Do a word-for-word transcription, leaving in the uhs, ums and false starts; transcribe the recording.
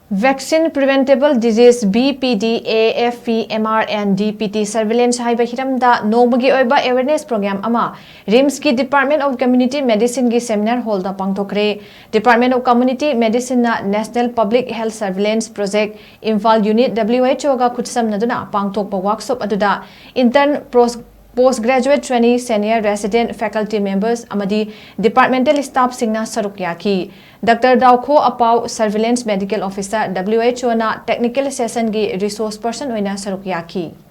Vaccine Preventable Disease, B P D A F P M R and D P T Surveillance ꯍꯥꯏꯕ ꯍꯤꯔꯝꯗ ꯅꯣꯡꯃꯒꯤ ꯑꯣꯏꯕ awareness program ꯑꯃ RIMSꯀꯤ Department of Community Medicineꯒꯤ seminar hallꯗ ꯄꯥꯡꯊꯣꯛꯈ꯭ꯔꯦ꯫ Department of Community Medicineꯅ National Public Health Surveillance Project, Imphal Unit, W H Oꯒ ꯈꯨꯠꯁꯝꯅꯗꯨꯅ ꯄꯥꯡꯊꯣꯛꯄ workshop ꯑꯗꯨꯗ intern, pros- Postgraduate trainee, senior resident, faculty members ꯑꯃꯗꯤ departmental staffꯁꯤꯡꯅ ꯁꯔꯨꯛ ꯌꯥꯈꯤ꯫ Doctor Daokho Apao, Surveillance Medical Officer, W H Oꯅ technical sessionꯒꯤ resource person ꯑꯣꯏꯅ ꯁꯔꯨꯛ ꯌꯥꯈꯤ꯫